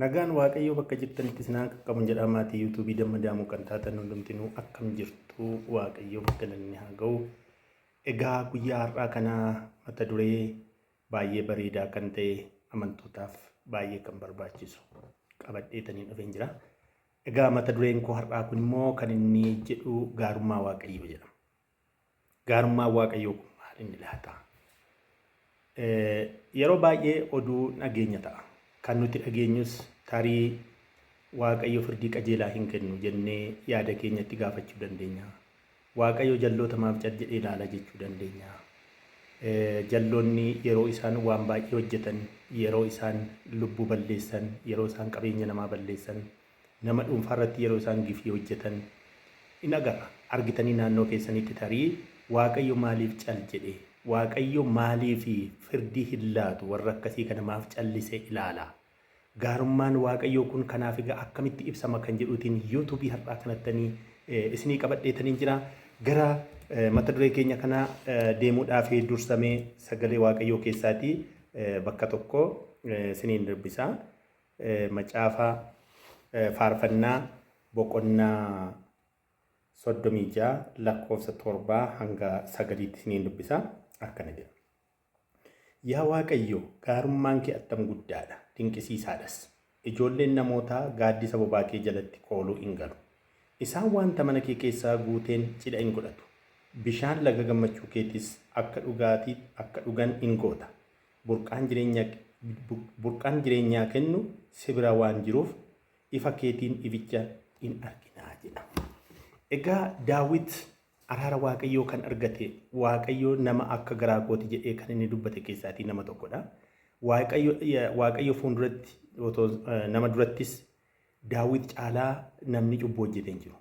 Nagaan Waaqayyoo bakka jirtanitti isin haa qaqqabu jedhaa. Maatii yuutuubii Damma Daamuu kan taatan hundumtinuu akkam jirtu? Waaqayyoo galanni haa ga'u. Egaa guyyaa har'aa kana mata duree baay'ee bareedaa kan ta'e, amantootaaf baay'ee kan barbaachisu qabadheetaniin dhufeen jira. Egaa mata dureen koo har'aa kun immoo kan inni jedhu gaarummaa Waaqayyoo jedhama. Gaarummaan Waaqayyoo kun maal inni laata? Yeroo baay'ee oduu dhageenya ta'a. Kan nuti dhageenyus tarii Waaqayyo firdii qajeelaa hin kennu jennee yaada keenyatti gaafachuu dandeenya. Waaqayyo jalloota maaf cal jedhee ilaala jechuu dandeenya. Jalloonni yeroo isaan waan baay'ee hojjetan, yeroo isaan lubbuu balleessan, yeroo isaan qabeenya namaa balleessan, nama dhuunfaa irratti yeroo isaan gifii hojjetan in agarra. Argitanii naannoo keessanitti tarii Waaqayyo maaliif cal jedhe? Waaqayyo maaliif firdii hin laatu? Warra akkasii kana maaf callisee ilaala? Gaarummaan Waaqayyoo kun kanaaf egaa akkamitti ibsama kan jedhuutiin yuutuubii har'aa kanattanii isinii qabadheetaniin jira. Gara mata duree keenya kana deemuudhaaf dursamee sagalee Waaqayyoo keessaatii bakka tokko isiniin dubbisa. Macaafa Faarfannaa boqonnaa 36 lakkoofsa 7 hanga 9tti isiniin dubbisa. Akkana jedha. Yaa Waaqayyo, gaarummaan kee attam guddaadha, dinqisiisaadhas! Ijoolleen namootaa gaaddisa bobaa kee jalatti kooluu in galu. Isaan wanta mana kee keessaa guuteen cidha in godhatu. Bishaan laga gammachuu keetiis akka dhugaatii akka dhugan in goota. Burqaan jireenya burqaan jireenyaa kennu si bira waan jiruuf, ifa keetiin ificha in argina jedha. Egaa Daawit araara Waaqayyoo kan argate, Waaqayyo nama akka garaa kooti jedhee kan inni dubbate keessaatii nama tokkodha. Waaqayyo fuulduratti otoo nama durattis Daawit caalaa namni cubbuu hojjete hin jiru.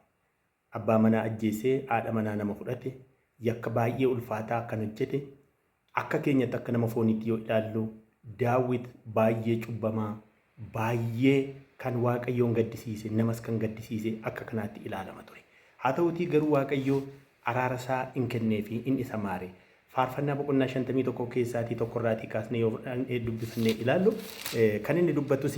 Abbaa manaa ajjeesee haadha manaa nama fudhate, yakka baay'ee ulfaataa kan hojjete, akka keenyatti akka nama fooniitti yoo ilaallu Daawit baay'ee cubbamaa, baay'ee kan Waaqayyoon gaddisiise, namas kan gaddisiise akka kanaatti ilaalama ture. Haa ta'uutii garuu Waaqayyo araara isaa in kenneefi, in isa maare. Faarfannaa boqonnaa 51 keessaatii tokkorraatii kaasnee yoo dubbifannee ilaallu, kan inni dubbatus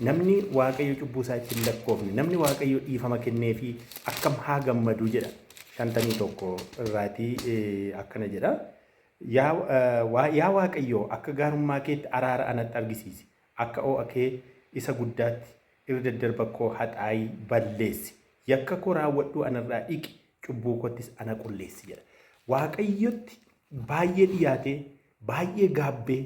namni Waaqayyo cubbuu isaa itti hin lakkoofne, namni Waaqayyo dhiifama kenneefi akkam haa gammadu jedha. 51 irraatii akkana jedha. Yaa Waaqayyo, akka gaarummaa keetti araara anatti argisiisi. Akka oo'a kee isa guddaatti irra daddarba koo haxaayii balleessi. Yakka koo raawwadhuu anarraa dhiqi, cubbuu koottis ana qulleessi jedha. Waaqayyotti baay'ee dhiyaatee, baay'ee gaabbee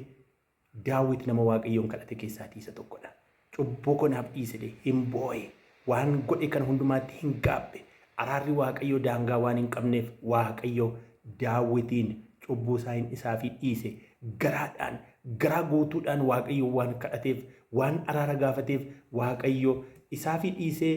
Daawit nama Waaqayyoon kadhate keessaatii isa tokkodha. Cubbuu koo naaf dhiisi jedhee hin boo'e. Waan godhe kana hundumaatti hin gaabbe. Araarri Waaqayyoo daangaa waan hin qabneef Waaqayyo Daawitiin cubbuu isaa hin isaafii dhiise. Garaadhaan, garaa guutuudhaan Waaqayyo waan kadhateef, waan araara gaafateef Waaqayyo isaafii dhiisee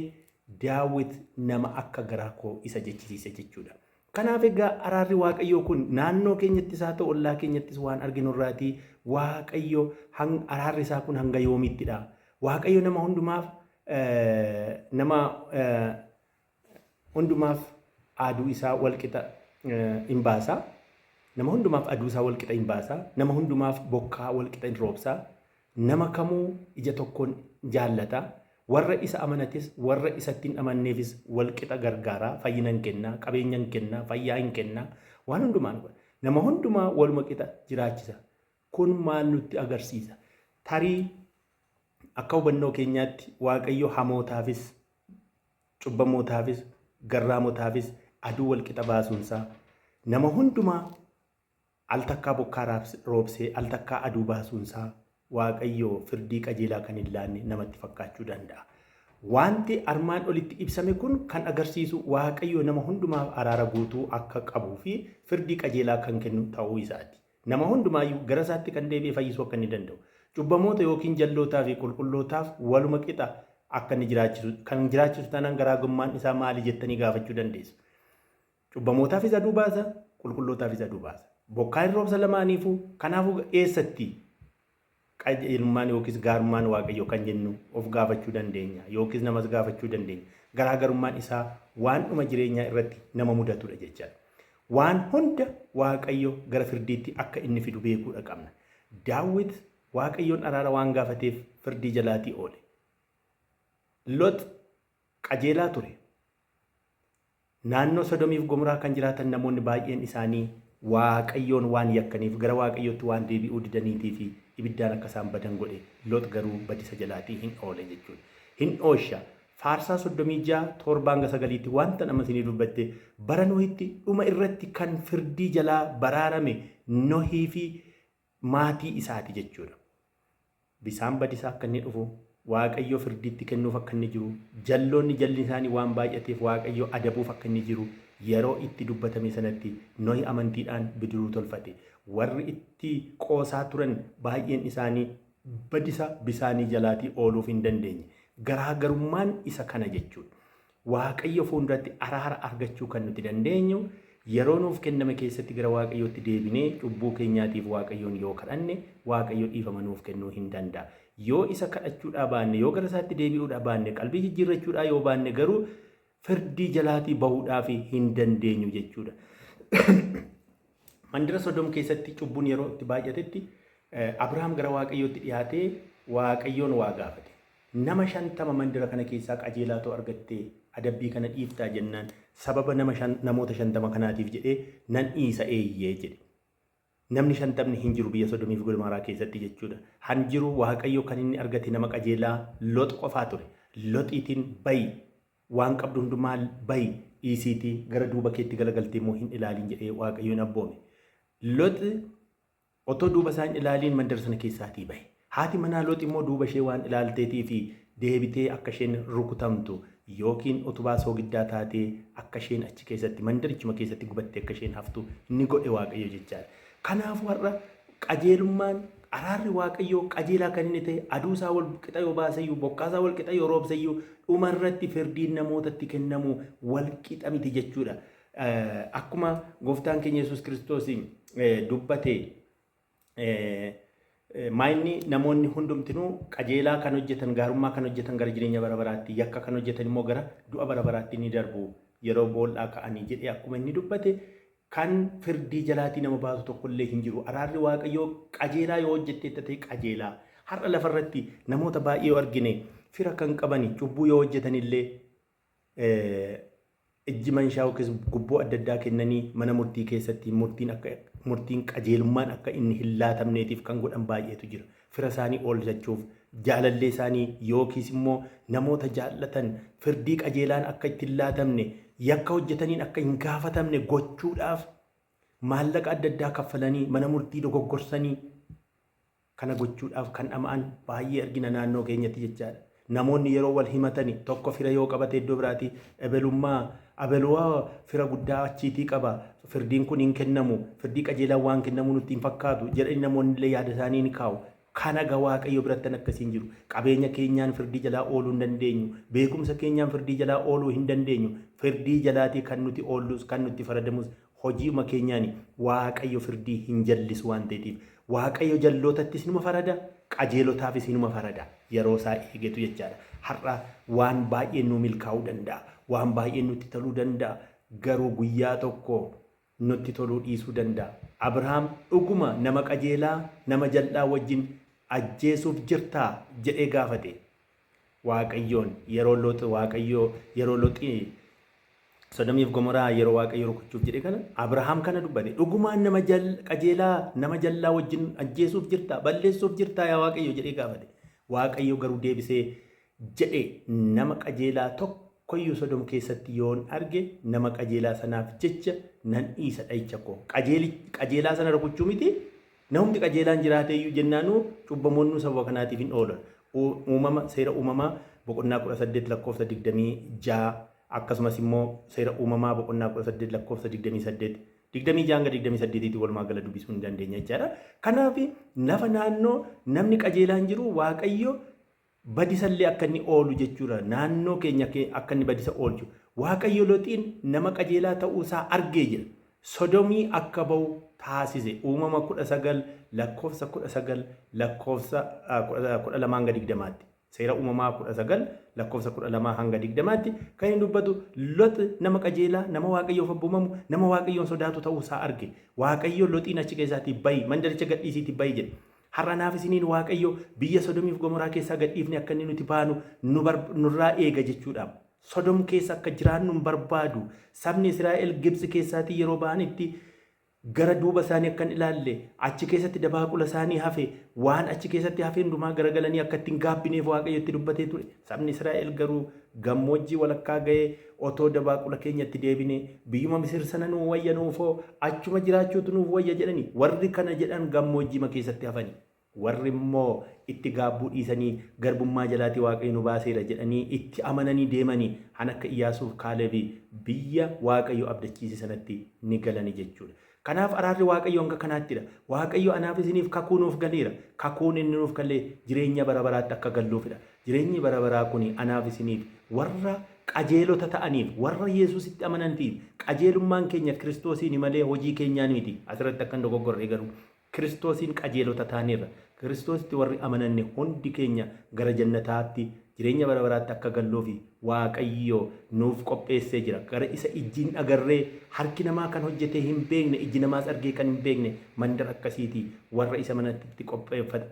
Daawit nama akka garaa koo isa jechisiise jechuudha. Kanaaf egaa araarri Waaqayyoo kun naannoo keenyattis haa ta'u ollaa keenyattis waan arginu irraatii Waaqayyo araarri isaa kun hanga yoomiittidha? Waaqayyo nama hundumaaf nama hundumaaf aduu isaa walqixa in baasa. Nama hundumaaf aduu isaa walqixa in baasa. Nama hundumaaf bokkaa walqixa in roobsa. Nama kamuu ija tokkoon jaallata. Warra isa amanates warra isatti hin amanneefis walqixa gargaara. Fayyina hin kenna, qabeenya hin kenna, fayyaa hin kenna. Waan hundumaan godha. Nama hundumaa waluma qixa jiraachisa. Kun maal nutti agarsiisa? Tarii akka hubannoo keenyaatti Waaqayyo hamootaafis, cubbamootaafis, garraamotaafis aduu walqixa baasuunsaa, nama hundumaa al takkaa bokkaa roobsee al takkaa aduu baasuunsaa Waaqayyo firdii qajeelaa kan hin laanne namatti fakkaachuu danda'a. Wanti armaan olitti ibsame kun kan agarsiisu Waaqayyo nama hundumaaf araara guutuu akka qabuu fi firdii qajeelaa kan kennu ta'uu isaati. Nama hundumaayyuu gara isaatti kan deebi'e fayyisuu akka inni danda'u. Cubbamoota yookiin jallootaa fi qulqullootaaf waluma qixa akka inni jiraachisu kan jiraachisu taanaan garaagarummaan isaa maali jettanii gaafachuu dandeessu. Cubbamootaafis aduu baasa, qulqullootaafis aduu baasa. Bokkaa hin roobsa lamaaniifuu. Kanaafuu eessatti qajeelummaan yookiis gaarummaan Waaqayyoo kan jennu of gaafachuu dandeenya yookiis namas gaafachuu dandeenya. Garaagarummaan isaa waan dhuma jireenyaa irratti nama mudatudha jechaadha. Waan hunda Waaqayyo gara firdiitti akka inni fidu beekuudha qabna. Daawit Waaqayyoon araara waan gaafateef firdii jalaatii oole. Lot qajeelaa ture. Naannoo Sodomiif Gomoraa kan jiraatan namoonni baay'een isaanii Waaqayyoon waan yakkaniif gara Waaqayyootti waan deebi'uu didaniitii fi ibiddaan akka isaan badan godhe. Lot garuu badisa jalaatii hin oole jechuudha. Hin oosha. Faarsaa 36, 7-9tti wanta nama isinii dubbatte bara Nohitti dhuma irratti kan firdii jalaa baraarame Nohii fi maatii isaati jechuudha. Bisaan badisaa akka inni dhufu, Waaqayyo firdiitti kennuuf akka inni jiru, jalloonni jalli isaanii waan baay'ateef Waaqayyo adabuuf akka inni jiru yeroo itti dubbatame sanatti Nohi amantiidhaan bidiruu tolfate. Warri itti qoosaa turan baay'een isaanii badisa bisaanii jalaatii ooluuf hin dandeenye. Garaagarummaan isa kana jechuudha. Waaqayyo fuulduratti araara argachuu kan nuti dandeenyu yeroo nuuf kenname keessatti gara Waaqayyootti deebinee cubbuu keenyaatiif Waaqayyoon yoo kadhanne Waaqayyo dhiifama nuuf kennuu hin danda'a. Yoo isa kadhachuudhaa baanne, yoo gara isaatti deebi'uudhaa baanne, qalbii jijjiirrachuudhaa yoo baanne garuu firdii jalaatii bahuudhaaf hin dandeenyu jechuudha. Mandara Sodom keessatti cubbuun yeroo itti baay'atetti Abrahaam gara Waaqayyootti dhiyaatee Waaqayyoon waa gaafate. Nama 50 mandara kana keessaa qajeelaatoo argattee adabbii kana dhiiftaa jennaan sababa nama namoota 50 kanaatiif jedhee nan dhiisa eeyyee jedhe. Namni 50ni hin jiru biyya Sodomiif Gomooraa keessatti jechuudha. Han jiru Waaqayyo kan inni argate nama qajeelaa Lox qofaa ture. Loxiitiin bayi waan qabdu hundumaa bayi dhiisiitii gara duuba keetti galagaltee immoo hin ilaaliin jedhee Waaqayyoon abboome. Lox otoo duuba isaa hin ilaaliin mandara sana keessaatii bahe. Haati manaa Loox immoo duuba ishee waan ilaalteetii fi deebitee akka isheen rukutamtu yookiin utubaa soogiddaa taatee akka isheen achi keessatti mandarichuma keessatti gubattee akka isheen haftu ni godhe Waaqayyo jechaadha. Kanaafuu har'a qajeelummaan araarri Waaqayyoo qajeelaa kan inni ta'e aduu isaa wal qixa yoo baaseyyuu bokkaa isaa wal qixa yoo roobseyyuu dhumarratti firdiin namootatti kennamu wal qixa miti jechuudha. Akkuma gooftaan keenya Yesuus Kiristoos dubbate maayinni namoonni hundumtinuu qajeelaa kan hojjetan gaarummaa kan hojjetan gara jireenya bara baraatti yakka kan hojjetan immoo gara du'a bara baraatti ni darbu yeroo boollaa ka'anii jedhee akkuma inni dubbate kan firdii jalaatii nama baasu tokkollee hin jiru. Araarri Waaqayyoo qajeelaa yoo hojjetteetta ta'e qajeelaa. Har'a lafarratti namoota baay'ee yoo argine fira kan qabani cubbuu yoo hojjetanillee ijji manshaa yookiis gubboo adda addaa kennanii mana murtii keessatti murtiin akka murtiin qajeelummaan akka inni hin laatamneetiif kan godhan baay'eetu jira. Fira isaanii oolchachuuf jaalallee isaanii yookiis immoo namoota jaallatan firdii qajeelaan akka itti hin laatamne yakka hojjetaniin akka hin gaafatamne gochuudhaaf maallaqa adda addaa kaffalanii mana murtii dogoggorsanii kana gochuudhaaf kan dhama'an baay'ee argina naannoo keenyatti jechaadha. Namoonni yeroo wal himatani tokko fira yoo qabate iddoo biraati ebelummaa abeluwaa fira guddaa achiitii qaba firdiin kun hin kennamu firdii qajeelaan waan kennamu nutti hin fakkaatu jedhanii namoonni illee yaada isaanii ni kaa'u. Kana ga Waaqayyo biratti akkasiin jiru. Qabeenya keenyaan firdii jalaa ooluu hin dandeenyu. Beekumsa keenyaan firdii jalaa ooluu hin dandeenyu. Firdii jalaatii kan nuti oollus kan nutti faradamus hojiima keenyaani. Waaqayyo firdii hin jallisu waan ta'eetiif. Waaqayyo jallootattis numa farada, qajeelotaafis numa farada. Yeroo isaa eegetu jechaadha. Har'a waan baay'een nu milkaa'uu danda'a. Waan baay'een nutti toluu danda'a. Garuu guyyaa tokko nutti toluu dhiisuu danda'a. Abrahaam dhuguma nama qajeelaa nama jal'aa wajjin ajjeesuuf jirtaa jedhee gaafate. Waaqayyoon yeroo Loox Waaqayyo yeroo Looxi Sodomiif Gomoraa yeroo Waaqayyo rukuchuuf jedhe kana Abrahaam kana dubbate. Dhugumaan nama qajeelaa nama jallaa wajjin ajjeesuuf jirtaa balleessuuf jirtaa yaa Waaqayyo jedhee gaafate. Waaqayyo garuu deebisee jedhe nama qajeelaa tokkoyyuu Sodom keessatti yoon arge nama qajeelaa sanaaf jecha nan dhiisa dha'icha koo. Qajeelaa sana rukuchuu miti namumti qajeelaan jiraate iyyuu jennaanuu cubbamoonnuu sababa kanaatiif hin oolan. Uumama seera uumamaa boqonnaa 18 lakkoofsa 26 akkasumas immoo seera uumamaa boqonnaa 18 lakkoofsa 28 26 hanga 28tti walumaa gala dubbisuu ni dandeenya jechaadha. Kanaaf lafa naannoo namni qajeelaan jiru Waaqayyo badisallee akka inni oolu jechuudha. Naannoo keenya akka inni badisa oolchu. Waaqayyo Loxiin nama qajeelaa ta'uusaa argee jira. Sodomii akka ba'u taasise. Uumama 19 lakkoofsa 19 lakkoofsa 12 hanga 20tti. Seera uumamaa 19 lakkoofsa 12 hanga 20tti kan inni dubbatu Lox nama qajeelaa, nama Waaqayyoof abboomamu, nama Waaqayyoon sodaatu ta'uusaa arge. Waaqayyo Loxiin achi keessaatii bayi, mandaricha gadhiisiitii bayi jedhe. Har'a naaf isiniin Waaqayyo biyya Sodomiif Gomoraa keessaa gadhiifne akka inni nuti baanu nurraa eega jechuudha. Sodom keessa akka jiraannu hin barbaadu. Sabni Israa'el Gibxi keessaatii yeroo ba'anitti gara duuba isaanii akka hin ilaalle, achi keessatti dabaaqula isaanii hafe, waan achi keessatti hafe hundumaa garagalanii akka itti hin gaabbineef Waaqayyo itti dubbatee ture. Sabni Israa'el garuu gammoojjii walakkaa ga'ee otoo dabaaqula keenyatti deebinee biyyuma Misir sana nuu wayya nuufoo achuma jiraachuutu nuuf wayya jedhani. Warri kana jedhan gammoojjiima keessatti hafani. Warri immoo itti gaabbuu dhiisanii garbummaa jalaatii Waaqayyo nu baaseera jedhanii itti amananii deemani han akka Iyyaasuuf Kaalebi biyya Waaqayyo abdachiise sanatti ni galani jechuudha. Kanaaf araarri Waaqayyo hanga kanaattidha. Waaqayyo anaaf isiniif kakuu nuuf galeera. Kakuun inni nuuf gale jireenya bara baraatti akka galluufidha. Jireenyi bara baraa kuni anaaf isiniif warra qajeelota ta'aniif, warra Yesuusitti amanantiif, qajeelummaan keenya Kiristoosiini malee hojii keenyaan miti. Asirratti akka hin dogoggorre garuu Kiristoosiin qajeelota taaneerra. Kiristoositti warri amananne hundi keenya gara jannataatti, jireenya bara baraatti akka galluufi Waaqayyo nuuf qopheessee jira. Gara isa ijji hin agarree, harki namaa kan hojjetee hin beekne, ijji namaas argee kan hin beekne mandara akkasiiti warra isa manatti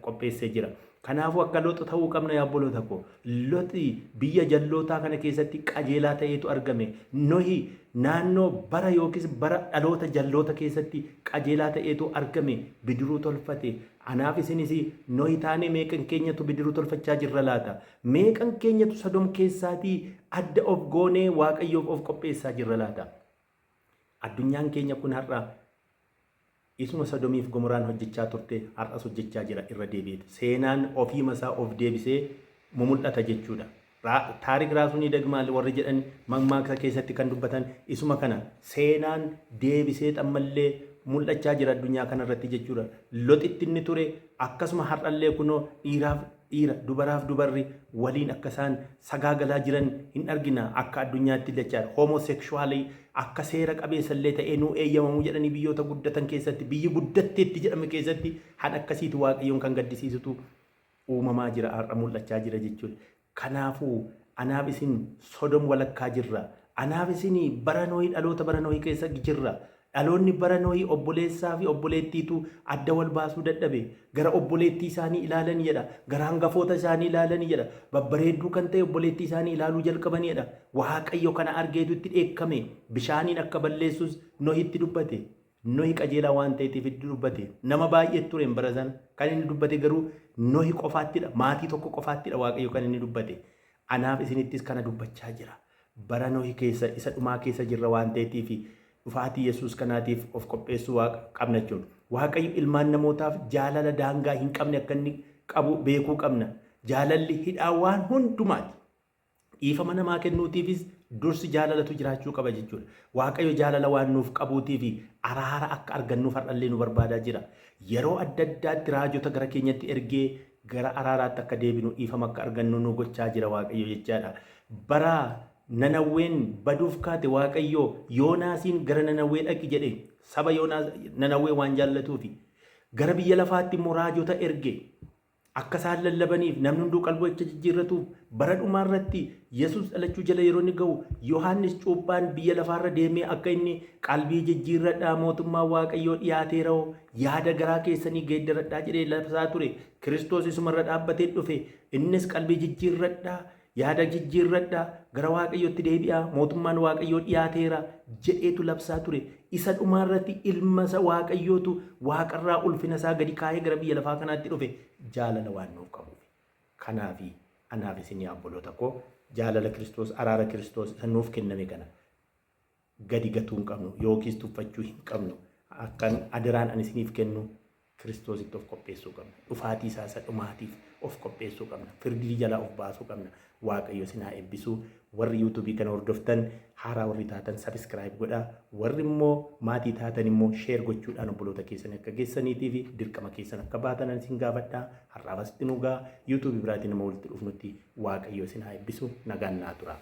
qopheessee jira. Kanaafuu akka Lox ta'uu qabna yaa obboloota koo. Loxi biyya jallootaa kana keessatti qajeelaa ta'eetu argame. Nohi naannoo bara yookiis bara dhaloota jalloota keessatti qajeelaa ta'eetu argame. Bidiruu tolfate. Anaaf isinis Nohi taanee meeqan keenyatu bidiruu tolfachaa jirra laata? Meeqan keenyatu Sodom keessaatii adda of goonee Waaqayyoof of qopheessaa jirra laata? Addunyaan keenya kun har'a Isuma Sodomiif Gomoraan hojjechaa turte har'as hojjechaa jira irra deebi'eet. Seenaan ofiima isaa of deebisee mumul'ata jechuudha. Taarik raasuun yidagmaal warri jedhan mammaaksa keessatti kan dubbatan isuma kana. Seenaan deebiseet ammallee mul'achaa jira addunyaa kanarratti jechuudha. Loxitti inni ture akkasuma har'allee kunoo dhiiraaf dhiira, dubaraaf dubarri waliin akka isaan sagaagalaa jiran hin argina akka addunyaatti jechaadha. Homosexually akka seera qabeessa illee ta'ee nuu eeyyamamu jedhanii biyyoota guddatan keessatti, biyyi guddatteetti jedhame keessatti han akkasiitu Waaqayyoon kan gaddisiisutu uumamaa jira, har'a mul'achaa jira jechuudha. Kanaafuu anaaf isin Sodom walakkaa jirra. Anaaf isin bara Nohii dhaloota bara Nohii keessa jirra. Dhaloonni bara Nohii obboleessaa fi obboleettiitu adda wal baasuu dadhabe. Gara obboleettii isaanii ilaalani jedha. Gara hangafoota isaanii ilaalani jedha. Babbareedduu kan ta'e obboleettii isaanii ilaaluu jalqabani jedha. Waaqayyo kana argeetu itti dheekkame. Bishaaniin akka balleessus Nohitti dubbate. Nohi qajeelaa waan ta'eetiif itti dubbate. Nama baay'ee tureen bara sana. Kan inni dubbate garuu Nohi qofaattidha. Maatii tokko qofaattidha Waaqayyo kan inni dubbate. Anaaf isinittis kana dubbachaa jira. Bara Nohi keessa isa dhumaa keessa jirra waan ta'eetiif dhufaatii Yesuus kanaatiif of qopheessuu qabna jechuudha. Waaqayyo ilmaan namootaaf jaalala daangaa hin qabne akka inni qabu beekuu qabna. Jaalalli hidhaa waan hundumaati. Dhiifama namaa kennuutiifis dursi jaalalatu jiraachuu qaba jechuudha. Waaqayyo jaalala waan nuuf qabuutiif araara akka argannuuf har'allee nu barbaadaa jira. Yeroo adda addaatti raajota gara keenyatti ergee gara araaraatti akka deebinu dhiifama akka argannu nu gochaa jira Waaqayyo jechaadha. Bara Nanawween baduuf kaate Waaqayyo Yoonaasiin gara Nanawwee dhaqi jedhe. Saba Yoonaas Nanawwee waan jaallatuufi. Gara biyya lafaatti immoo raajota erge. Akka isaan lallabaniif namni hunduu qalbii akka jijjiirratuuf bara dhumaa irratti Yesuus dhalachuu jala yeroo inni ga'u Yohaannis cuuphaan biyya lafaarra deemee akka inni qalbii jijjiirradhaa mootummaan Waaqayyoo dhiyaateera'oo yaada garaa keessanii geeddaradhaa jedhee labsaa ture. Kiristoos isumarra dhaabbatee dhufe. Innis qalbii jijjiirradhaa yaada jijjiirradhaa gara Waaqayyootti deebi'aa mootummaan Waaqayyoo dhiyaateera jedheetu labsaa ture. Isa dhumaa irratti ilma isa Waaqayyootu waaqarraa ulfina isaa gadi kaa'ee gara biyya lafaa kanaatti dhufe jaalala waan nuuf qabuuf. Kanaafi anaaf isin yaa obboloota koo jaalala Kiristoos araara Kiristoos isa nuuf kenname kana gadi gatuu hin qabnu yookiis tuffachuu hin qabnu. Akkan adaraan ani isiniif kennu Kiristoositti of qopheessuu qabna. Dhufaatii isaa isa dhumaatiif of qopheessuu qabna. Firdii jalaa of baasuu qabna. Waaqayyo isin haa eebbisu. Warri yuutuubii kana hordoftan haaraa warri taatan sabiskiraayib godhaa. Warri immoo maatii taatan immoo sheer gochuudhaan obboloota keessan akka geessaniitii fi dirqama keessan akka baatan isin gaafadha. Har'aaf asitti nu ga'a. Yuutuubii biraatiin nama walitti dhufnutti Waaqayyo isin haa eebbisu. Nagaan naa tura.